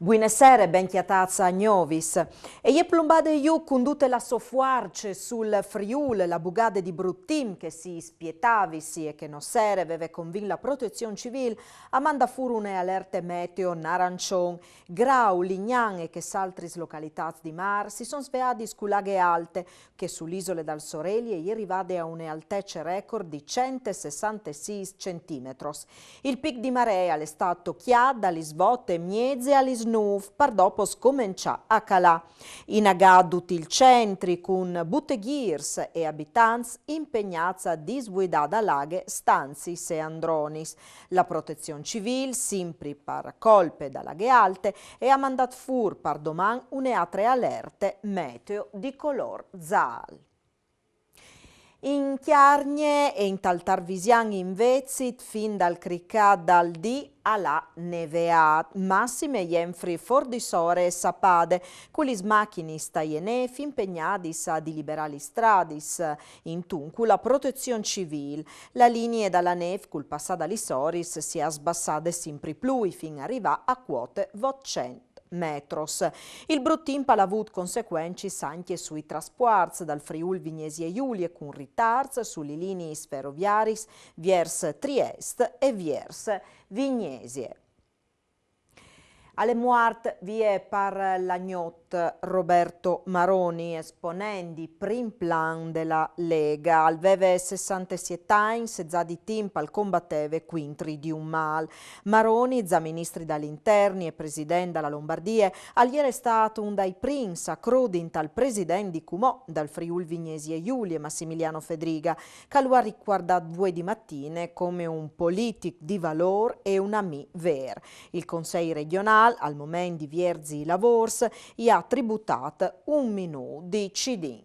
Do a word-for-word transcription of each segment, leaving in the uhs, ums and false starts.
Buine sere, ben cjatâts a Gnovis. E je plumbade jù cun dute la sô fuarce sul Friûl la bugade di brut timp che si spietavisi e che nossere e veve convint la Protezion Civîl a mandâ fûr une alerte meteo in arançon. Grau, Lignan e chês altris localitâts di mâr si son sveadis cu la aghe alte, che su la isole dal Soreli e je rivade a une altece record di cent e sessantesîs centimetris. Il pic di maree al è stât tocjât da lis vot e mieze a lis nûf, par dopo scomençâ a calâ. Inagât dut il centri, cun buteghîrs e abitants impegnâts a disvuidâ da la aghe stanziis e andronis. La Protezion Civîl, simpri par colpe da la aghe alte, e à mandât fûr par doman une altre alerte meteo di colôr zâl. In Cjargne e intal Tarvisian invezit fin dal cricât dal dì al à neveât, massime jenfri for di sore e sapade, cu lis machinis taie nêf impegnadis a diliberâ lis stradis, intun cu la Protezion Civîl. La linie da la nêf cul passâ da lis oris si à sbassade simpri plui fin a rivâ a cuote votcent metris. Il brut timp al à vût consecuencis ancje sui traspuarts dal Friûl Vignesie Julie, cun ritarts su lis liniis feroviariis viers Triest e viers Vignesie. Al è muart vie par la gnot Roberto Maroni, esponent di prin plan de la Lega. Al veve sessantesiet agns e za di timp al combateve cuintri di un mâl. Maroni, za ministri dal interni e president da la Lombardie, al jere stât un dai prins a crodi intal president di cumò dal Friûl Vignesie Julie, Massimiliano Fedriga, che lu à ricuardât vuê di matine come un politic di valôr e un amì vêr. Il Consei regjonâl, al moment di vierzi i lavôrs, i à tributât un minût di cidin.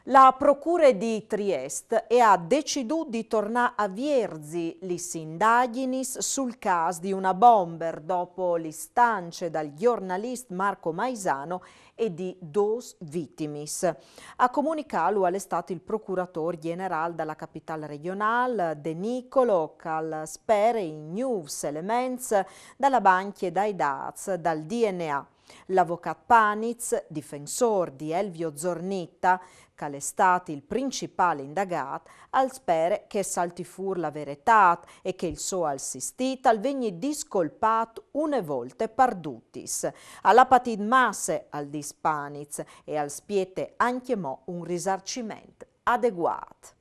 La Procure di Triest e à decidût di tornâ a vierzi lis indagjinis sul câs di una bomber dopo l'istanze dal gjornalist Marco Maisano e di dôs vitimis. A comunicâlu al è stât il procuratôr gjenerâl da la capitâl regjonâl, De Nicolo, che al spere i gnûfs elements da la bancje dai dâts dal D N A. L'avocât Paniz, difensôr di Elvio Zornitta, che al è stât il principâl indagât, al spere che e salti fûr la veretât e che il so assistît al vegni discolpât une volte par dutis. Al à patît masse, al dîs Paniz, e al spiete ancjemò un risarciment adeguât.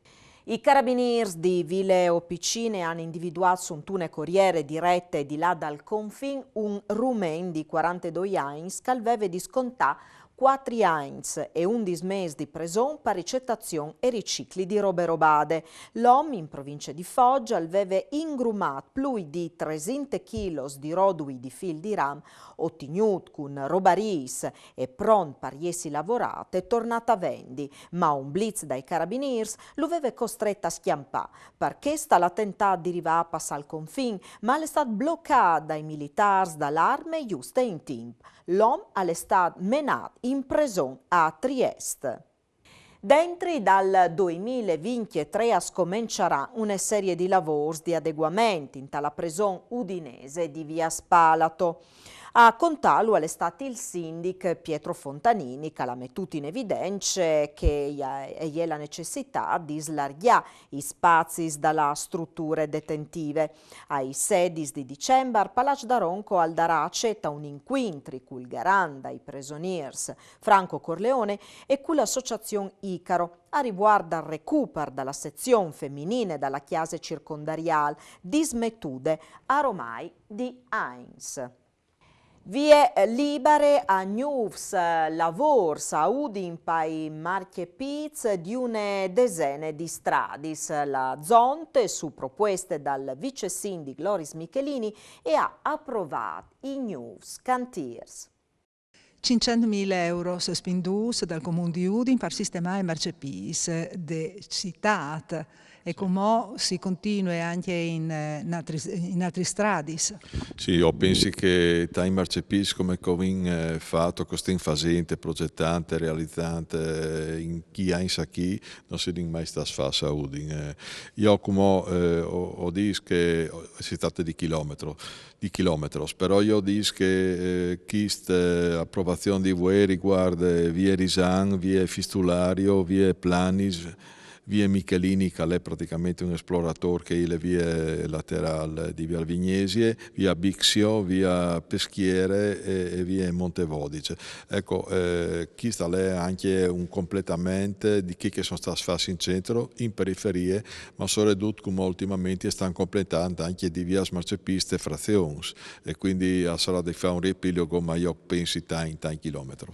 I carabinîrs di Vile Opicine a àn individuât suntune coriere direte di là dal confin un rumen di cuarantedoi agns che al veve di scontâ cuatri agns e undis mês di preson par ricettazion e ricicli di robe robade. L'om, in provincie di Foggia, al veve ingrumât plui di tresinte chilos di rodui di fîl di ram otignût cun robariis e pront par jessi lavorât e tornât a vendi, ma un blitz dai carabinîrs lu veve costret a scjampâ. Par chest al à tentât di rivâ a passâ il confin, ma al è stât blocât dai militârs da l'arme juste in timp. L'om al è stât menât in preson a Triest. Dentri dal doimil e vincjetrê a scomençarà une serie di lavôrs di adeguament inta la preson udinese di Via Spalato. A contâlu al è stât il sindic Pietro Fontanini, che al à metût in evidence che e je la necessitât di slargjâ i spazis da la struture detentive. Ai sedis di Dicembar, Palaç Daronco al darà acet a un incuintri cul garant dai presonîrs Franco Corleone e cu la associazion Icaro, a rivuart dal recuper da la sezion feminine da la cjase circondariâl, dismetude aromai di agns. Vie libare a gnûfs lavôrs a Udin pai marcjepîts di une desene di stradis. La Zonte, su propueste dal vicesindic Loris Michelini, e à aprovât i gnûfs cantîrs. Cinccent mil euros spindûts dal Comun di Udin par sistemâ i marcjepîts de citât. E cumò si continue anche in, eh, in altri, in altri stradis. Sì, io penso che tai marcepis come che ho vin, eh, fatto, che stin facendo, progettante, realizzante, eh, in chi anni sa chi, non si din mai sta sfassa Udin. Eh. Io come eh, ho, ho dis che si tratta di chilometro, di chilometros, però io dis che eh, questa eh, approvazione di V E riguarda via Risan, via Fistulario, via Planis, via Michelini, che è praticamente un esploratore che è le vie laterali di via Vignesie, via Bixio, via Peschiere e, e via Montevodice. Ecco, eh, questa è anche un completamento di chi che sono stati fatti in centro, in periferie, ma soprattutto come ultimamente stanno completando anche di via Smarcepiste frazioni e quindi sarà di fare un riepilogo, ma io penso in tanti chilometri.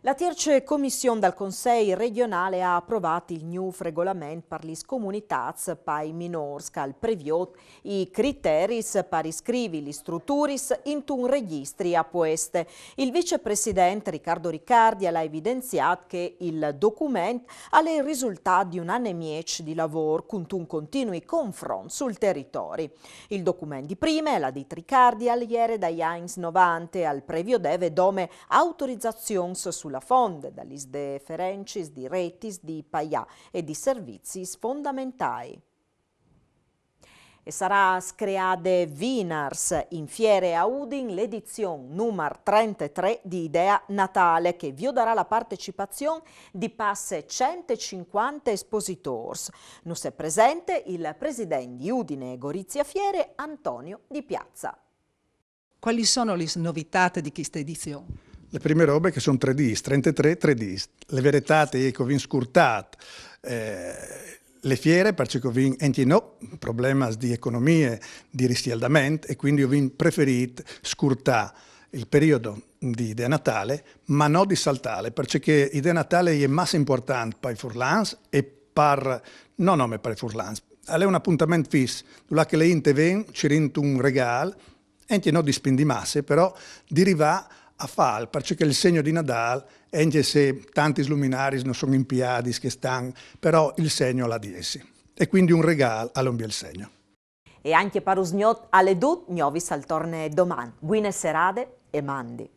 La tierce comission dal Consell regjonâl e à aprovât il gnûf regolament par lis comunitâts pai minôrs, che al previôt i criteris par iscrivi lis struturis intun regjistri a pueste. Il vicepresident Riccardi al à evidenziât che il document al è il risultât di un an e mieç di lavôr cuntun continui confront sul teritori. Il document di prime, al à dit Riccardi, al jere dai agns novante, al previodeve dome autorizazions su la fonde da lis diferencis di retis di paiâ e di servizis fondamentâi. E sarà screade vinars in fiere a Udin l'edizion numar trentetrê di Idea Natale, che viodarà la partecipazion di passe cent e cincuante espositôrs. Nus è presente il president di Udine Gorizia Fiere, Antonio Di Piazza. Quali sono le novità di questa edizione? Le prime robe che sono trê dîs, trentetrê, trê dîs. Le veretât è che o vin scurtât eh, le fiere, parcè che o vin, anche nô, problemas di economie, di riscjaldament, e quindi o vin preferît scurtâ il periodo di Idea Natale, ma no di saltâle, parcè che Idea Natale è masse important pai furlans e par, no nome pai furlans. Al è un apuntament fis, dulà che le int e ven cirint un regâl, anche no di spindi masse, però di rivâ a fâl, parcè che il segno di Nadâl, anche se tantis luminaris no son impiadis che stan, però il segno al à di jessi. E quindi un regâl al è un biel segno. E anche par usgnot al è dut, Gnovis al torne doman. Buine serade e mandi.